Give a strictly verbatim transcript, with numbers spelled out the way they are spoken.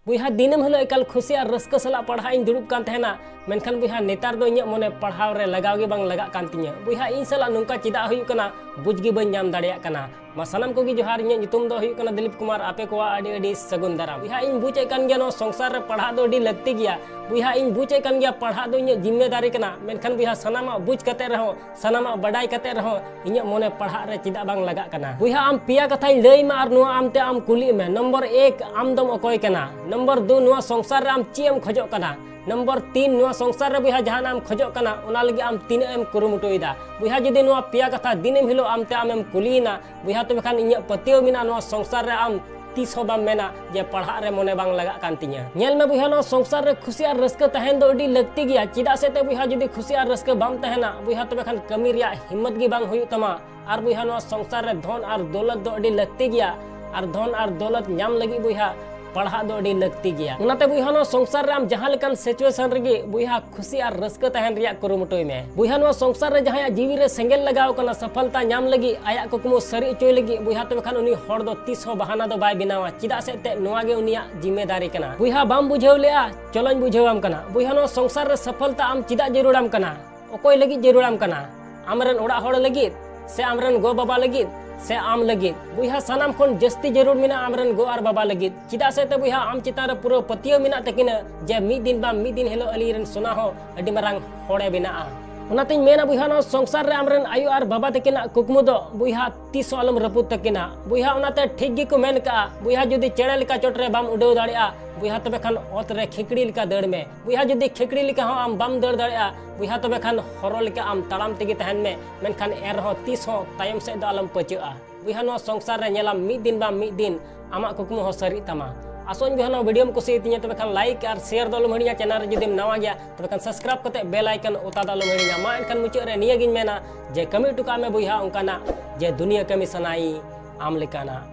ᱵᱚᱭᱦᱟ, ᱫᱤᱱᱟᱹᱢ ᱦᱤᱞᱳᱜ ᱮᱠᱟᱞ ᱠᱷᱩᱥᱤ ᱟᱨ ᱨᱟᱹᱥᱠᱟᱹ ᱥᱟᱞᱟᱜ ᱯᱟᱲᱦᱟᱜ ᱤᱧ ᱫᱩᱲᱩᱵ ᱠᱟᱱ ᱛᱟᱦᱮᱱᱟ, ᱢᱮᱱᱠᱷᱟᱱ ᱵᱚᱭᱦᱟ, ᱱᱮᱛᱟᱨ ᱫᱚ ᱤᱧᱟᱹᱜ ᱢᱚᱱᱮ ᱯᱟᱲᱦᱟᱣ ᱨᱮ ᱞᱟᱜᱟᱣ ᱜᱮ ᱵᱟᱝ ᱞᱟᱜᱟᱜ ᱠᱟᱱ ᱛᱤᱧᱟᱹ᱾ ᱵᱚᱭᱦᱟ, ᱤᱧ ᱥᱟᱞᱟᱜ ᱱᱚᱝᱠᱟ ᱪᱮᱫᱟᱜ ᱦᱩᱭᱩᱜ ᱠᱟᱱᱟ, ᱵᱩᱡᱽ ᱜᱮ ᱵᱟᱹᱧ ᱧᱟᱢ ᱫᱟᱲᱮᱭᱟᱜ ᱠᱟᱱᱟ᱾ ᱢᱟ ᱥᱟᱱᱟᱢ ᱠᱚᱜᱮ ᱡᱚᱦᱟᱨ, ᱤᱧᱟᱹᱜ ᱧᱩᱛᱩᱢ ᱫᱚ ᱦᱩᱭᱩᱜ ᱠᱟᱱᱟ ᱫᱤᱞᱤᱯ ᱠᱩᱢᱟᱨ᱾ ᱟᱯᱮ ᱠᱚᱣᱟᱜ ᱟᱹᱰᱤ ᱟᱹᱰᱤ ᱥᱟᱹᱜᱩᱱ ᱫᱟᱨᱟᱢ᱾ ᱵᱚᱭᱦᱟ, ᱤᱧ ᱵᱩᱡᱽ ᱮᱫ ᱠᱟᱱ ᱜᱮᱭᱟ ᱱᱚᱣᱟ ᱥᱚᱝᱥᱟᱨ ᱨᱮ ᱯᱟᱲᱦᱟᱜ ᱫᱚ ᱟᱹᱰᱤ ᱞᱟᱹᱠᱛᱤ ᱜᱮᱭᱟ᱾ ᱵᱚᱭᱦᱟ, ᱤᱧ ᱵᱩᱡᱽ ᱮᱫ ᱠᱟᱱ ᱜᱮᱭᱟ ᱯᱟᱲᱦᱟᱜ ᱫᱚ ᱤᱧᱟᱹᱜ ᱡᱤᱢᱢᱮᱫᱟᱨᱤ ᱠᱟᱱᱟ, ᱢᱮᱱᱠᱷᱟᱱ ᱵᱚᱭᱦᱟ, ᱥᱟᱱᱟᱢᱟᱜ ᱵᱩᱡᱽ ᱠᱟᱛᱮ ᱨᱮᱦᱚᱸ, ᱥᱟᱱᱟᱢᱟᱜ ᱵᱟᱰᱟᱭ ᱠᱟᱛᱮ ᱨᱮᱦᱚᱸ ᱤᱧᱟᱹᱜ ᱢᱚᱱᱮ ᱯᱟᱲᱦᱟᱜ ᱨᱮ ᱪᱮᱫᱟᱜ ᱵᱟᱝ ᱞᱟᱜᱟᱜ ᱠᱟᱱᱟ? ᱵᱚᱭᱦᱟ, ᱟᱢ ᱯᱮᱭᱟ ᱠᱟᱛᱷᱟᱧ ᱞᱟᱹᱭ ᱢᱟ ᱟᱨ ᱱᱚᱣᱟ ᱟᱢᱛᱮ ᱟᱢ ᱠᱩᱞᱤᱜ ᱢᱮ᱾ ᱱᱚᱢᱵᱚᱨ ᱮᱠ, ᱟᱢ ᱫᱚᱢ ᱚᱠᱚᱭ ᱠᱟᱱᱟ? ᱱᱚᱢᱵᱚᱨ ᱫᱩ, ᱱᱚᱣᱟ ᱥᱚᱝᱥᱟᱨ ᱨᱮ ᱟᱢ ᱪᱮᱫ ᱮᱢ ᱠᱷᱚᱡᱚᱜ ᱠᱟᱱᱟ? ᱱᱚᱢᱵᱚᱨ ᱛᱤᱱ, ᱱᱚᱣᱟ ᱥᱚᱝᱥᱟᱨ ᱨᱮ ᱵᱚᱭᱦᱟ ᱡᱟᱦᱟᱱᱟᱜ ᱮᱢ ᱠᱷᱚᱡᱚᱜ ᱠᱟᱱᱟ, ᱚᱱᱟ ᱞᱟᱹᱜᱤᱫ ᱟᱢ ᱛᱤᱱᱟᱹᱜ ᱮᱢ ᱠᱩᱨᱩᱢᱩᱴᱩᱭᱮᱫᱟ? ᱵᱚᱭᱦᱟ, ᱡᱩᱫᱤ ᱱᱚᱣᱟ ᱯᱮᱭᱟ ᱠᱟᱛᱷᱟ ᱫᱤᱱᱟᱹᱢ ᱦᱤᱞᱳᱜ ᱟᱢᱛᱮ ᱟᱢᱮᱢ ᱠᱩᱞᱤᱭᱮᱱᱟ, ᱵᱚᱭᱦᱟ, ᱛᱚᱵᱮ ᱠᱷᱟᱱ ᱤᱧᱟᱹᱜ ᱯᱟᱹᱛᱭᱟᱹᱣ ᱢᱮᱱᱟᱜᱼᱟ, ᱱᱚᱣᱟ ᱥᱚᱝᱥᱟᱨ ᱨᱮ ᱟᱢ ᱛᱤᱥ ᱦᱚᱸ ᱵᱟᱢ ᱢᱮᱱᱟ ᱡᱮ ᱯᱟᱲᱦᱟᱜ ᱨᱮ ᱢᱚᱱᱮ ᱵᱟᱝ ᱞᱟᱜᱟᱜ ᱠᱟᱱ ᱛᱤᱧᱟᱹ᱾ ᱧᱮᱞ ᱢᱮ ᱵᱚᱭᱦᱟ, ᱱᱚᱣᱟ ᱥᱚᱝᱥᱟᱨ ᱨᱮ ᱠᱷᱩᱥᱤ ᱟᱨ ᱨᱟᱹᱥᱠᱟᱹ ᱛᱟᱦᱮᱱ ᱫᱚ ᱟᱹᱰᱤ ᱞᱟᱹᱠᱛᱤ ᱜᱮᱭᱟ᱾ ᱪᱮᱫᱟᱜ ᱥᱮ ᱛᱮ ᱵᱚᱭᱦᱟ, ᱡᱩᱫᱤ ᱠᱷᱩᱥᱤ ᱟᱨ ᱨᱟᱹᱥᱠᱟᱹ ᱵᱟᱢ ᱛᱟᱦᱮᱱᱟ ᱵᱚᱭᱦᱟ, ᱛᱚᱵᱮ ᱠᱷᱟᱱ ᱠᱟᱹᱢᱤ ᱨᱮᱭᱟᱜ ᱦᱤᱢᱢᱚᱛ ᱜᱮ ᱵᱟᱝ ᱦᱩᱭᱩᱜ ᱛᱟᱢᱟ᱾ ᱟᱨ ᱵᱚᱭᱦᱟ, ᱱᱚᱣᱟ ᱥᱚᱝᱥᱟᱨ ᱨᱮ ᱫᱷᱚᱱ ᱟᱨ ᱫᱚᱞᱚᱛ ᱫᱚ ᱟᱹᱰᱤ ᱞᱟᱹᱠᱛᱤ ᱜᱮᱭᱟ, ᱟᱨ ᱫᱷᱚᱱ ᱟᱨ ᱫᱚᱞᱚᱛ ᱧᱟᱢ ᱞᱟᱹᱜᱤᱫ ᱵᱚᱭᱦᱟ, ᱯᱟᱲᱦᱟᱜ ᱫᱚ ᱟᱹᱰᱤ ᱞᱟᱹᱠᱛᱤ ᱜᱮᱭᱟ᱾ ᱚᱱᱟᱛᱮ ᱵᱚᱭᱦᱟ, ᱱᱚᱣᱟ ᱥᱚᱝᱥᱟᱨ ᱨᱮ ᱟᱢ ᱡᱟᱦᱟᱸ ᱞᱮᱠᱟᱱ situation ᱨᱮᱜᱮ ᱵᱚᱭᱦᱟ, ᱠᱷᱩᱥᱤ ᱟᱨ ᱨᱟᱹᱥᱠᱟᱹ ᱛᱟᱦᱮᱱ ᱨᱮᱭᱟᱜ ᱠᱩᱨᱩᱢᱩᱴᱩᱭ ᱢᱮ᱾ ᱵᱚᱭᱦᱟ, ᱱᱚᱣᱟ ᱥᱚᱝᱥᱟᱨ ᱨᱮ ᱡᱟᱦᱟᱸᱭᱟᱜ ᱡᱤᱣᱤ ᱨᱮ ᱥᱮᱸᱜᱮᱞ ᱞᱟᱜᱟᱣ ᱠᱟᱱᱟ, ᱥᱚᱯᱷᱚᱞᱛᱟ ᱧᱟᱢ ᱞᱟᱹᱜᱤᱫ, ᱟᱭᱟᱜ ᱠᱩᱠᱢᱩ ᱥᱟᱹᱨᱤ ᱦᱚᱪᱚᱭ ᱞᱟᱹᱜᱤᱫ, ᱵᱚᱭᱦᱟ, ᱛᱚᱵᱮ ᱠᱷᱟᱱ ᱩᱱᱤ ᱦᱚᱲ ᱫᱚ ᱛᱤᱥ ᱦᱚᱸ ᱵᱟᱦᱟᱱᱟ ᱫᱚ ᱵᱟᱭ ᱵᱮᱱᱟᱣᱟ᱾ ᱪᱮᱫᱟᱜ ᱥᱮ ᱮᱱᱛᱮᱫ ᱱᱚᱣᱟ ᱜᱮ ᱩᱱᱤᱭᱟᱜ ᱡᱤᱢᱢᱮᱫᱟᱨᱤ ᱠᱟᱱᱟ᱾ ᱵᱚᱭᱦᱟ, ᱵᱟᱢ ᱵᱩᱡᱷᱟᱹᱣ ᱞᱮᱜᱼᱟ? ᱪᱚᱞᱚᱧ ᱵᱩᱡᱷᱟᱹᱣᱟᱢ ᱠᱟᱱᱟ᱾ ᱵᱚᱭᱦᱟ, ᱱᱚᱣᱟ ᱥᱚᱝᱥᱟᱨ ᱨᱮ ᱥᱚᱯᱷᱚᱞᱛᱟ ᱟᱢ ᱪᱮᱫᱟᱜ ᱡᱟᱹᱨᱩᱲᱟᱢ ᱠᱟᱱᱟ? ᱚᱠᱚᱭ ᱞᱟᱹᱜᱤᱫ ᱡᱟᱹᱨᱩᱲᱟᱢ ᱠᱟᱱᱟ? ᱟᱢᱨᱮᱱ ᱚᱲᱟᱜ ᱦᱚᱲ ᱞᱟᱹᱜᱤᱫ, ᱥᱮ ᱟᱢᱨᱮᱱ ᱜᱚ ᱵᱟᱵᱟ ᱞᱟᱹᱜᱤᱫ, ᱥᱮ ᱟᱢ ᱞᱟᱹᱜᱤᱫ? ᱵᱚᱭᱦᱟ, ᱥᱟᱱᱟᱢ ᱠᱷᱚᱱ ᱡᱟᱹᱥᱛᱤ ᱡᱟᱹᱨᱩᱲ ᱢᱮᱱᱟᱜᱼᱟ ᱟᱢᱨᱮᱱ ᱜᱚ ᱟᱨ ᱵᱟᱵᱟ ᱞᱟᱹᱜᱤᱫ᱾ ᱪᱮᱫᱟᱜ ᱥᱮ ᱛᱮ ᱵᱚᱭᱦᱟ, ᱟᱢ ᱪᱮᱛᱟᱱ ᱨᱮ ᱯᱩᱨᱟᱹ ᱯᱟᱹᱛᱭᱟᱹᱣ ᱢᱮᱱᱟᱜ ᱛᱟᱹᱠᱤᱱᱟ ᱡᱮ ᱢᱤᱫ ᱫᱤᱱ ᱵᱟᱝ ᱢᱤᱫ ᱫᱤᱱ ᱦᱤᱞᱳᱜ ᱟᱹᱞᱤᱧ ᱨᱮᱱ ᱥᱚᱱᱟ ᱦᱚᱸ ᱟᱹᱰᱤ ᱢᱟᱨᱟᱝ ᱦᱚᱲᱮ ᱵᱮᱱᱟᱜᱼᱟ᱾ ᱚᱱᱟᱛᱤᱧ ᱢᱮᱱᱟ ᱵᱚᱭᱦᱟ, ᱱᱚᱣᱟ ᱥᱚᱝᱥᱟᱨ ᱨᱮ ᱟᱢᱨᱮᱱ ᱟᱭᱳ ᱟᱨ ᱵᱟᱵᱟ ᱛᱟᱹᱠᱤᱱᱟᱜ ᱠᱩᱠᱢᱩ ᱫᱚ ᱵᱚᱭᱦᱟ, ᱛᱤᱥ ᱦᱚᱸ ᱟᱞᱚᱢ ᱨᱟᱹᱯᱩᱫ ᱛᱟᱹᱠᱤᱱᱟ᱾ ᱵᱚᱭᱦᱟ, ᱚᱱᱟᱛᱮ ᱴᱷᱤᱠ ᱜᱮᱠᱚ ᱢᱮᱱ ᱠᱟᱜᱼᱟ, ᱵᱚᱭᱦᱟ, ᱡᱩᱫᱤ ᱪᱮᱬᱮ ᱞᱮᱠᱟ ᱪᱚᱴ ᱨᱮ ᱵᱟᱢ ᱩᱰᱟᱹᱣ ᱫᱟᱲᱮᱭᱟᱜᱼᱟ, ᱵᱚᱭᱦᱟ, ᱛᱚᱵᱮ ᱠᱷᱟᱱ ᱚᱛ ᱨᱮ ᱠᱷᱤᱠᱲᱤ ᱞᱮᱠᱟ ᱫᱟᱹᱲ ᱢᱮ᱾ ᱵᱚᱭᱦᱟ, ᱡᱩᱫᱤ ᱠᱷᱤᱠᱲᱤ ᱞᱮᱠᱟ ᱦᱚᱸ ᱟᱢ ᱵᱟᱢ ᱫᱟᱹᱲ ᱫᱟᱲᱮᱭᱟᱜᱼᱟ, ᱵᱚᱭᱦᱟ, ᱛᱚᱵᱮ ᱠᱷᱟᱱ ᱦᱚᱨᱚ ᱞᱮᱠᱟ ᱟᱢ ᱛᱟᱲᱟᱢ ᱛᱮᱜᱮ ᱛᱟᱦᱮᱱ ᱢᱮ, ᱢᱮᱱᱠᱷᱟᱱ ᱮᱱᱨᱮᱦᱚᱸ ᱛᱤᱥ ᱦᱚᱸ ᱛᱟᱭᱚᱢ ᱥᱮᱫ ᱫᱚ ᱟᱞᱚᱢ ᱯᱟᱹᱪᱟᱹᱜᱼᱟ᱾ ᱵᱚᱭᱦᱟ, ᱱᱚᱣᱟ ᱥᱚᱝᱥᱟᱨ ᱨᱮ ᱧᱮᱞᱟᱢ, ᱢᱤᱫ ᱫᱤᱱ ᱵᱟᱝ ᱢᱤᱫ ᱫᱤᱱ ᱟᱢᱟᱜ ᱠᱩᱠᱢᱩ ᱦᱚᱸ ᱥᱟᱹᱨᱤᱜ ᱛᱟᱢᱟ᱾ ᱟᱥᱚᱜ ᱟᱹᱧ ᱵᱚᱭᱦᱟ, ᱱᱚᱣᱟ videoᱢ ᱠᱩᱥᱤᱭᱟᱛᱤᱧᱟ, ᱛᱚᱵᱮ ᱠᱷᱟᱱ like ᱟᱨ share ᱫᱚ ᱟᱞᱚᱢ ᱦᱤᱲᱤᱧᱟ᱾ Channel ᱨᱮ ᱡᱩᱫᱤᱢ ᱱᱟᱣᱟ ᱜᱮᱭᱟ, ᱛᱚᱵᱮ ᱠᱷᱟᱱ subscribe ᱠᱟᱛᱮ bell icon ᱚᱛᱟ ᱫᱚ ᱟᱞᱚᱢ ᱦᱤᱲᱤᱧᱟ᱾ ᱢᱟ ᱮᱱᱠᱷᱟᱱ ᱢᱩᱪᱟᱹᱫ ᱨᱮ ᱱᱤᱭᱟᱹᱜᱤᱧ ᱢᱮᱱᱟ ᱡᱮ ᱠᱟᱹᱢᱤ ᱦᱚᱴᱚ ᱠᱟᱜ ᱢᱮ ᱵᱚᱭᱦᱟ ᱚᱱᱠᱟᱱᱟᱜ ᱡᱮ ᱫᱩᱱᱤᱭᱟᱹ ᱠᱟᱹᱢᱤ ᱥᱟᱱᱟᱭᱤ ᱟᱢ ᱞᱮᱠᱟᱱᱟᱜ᱾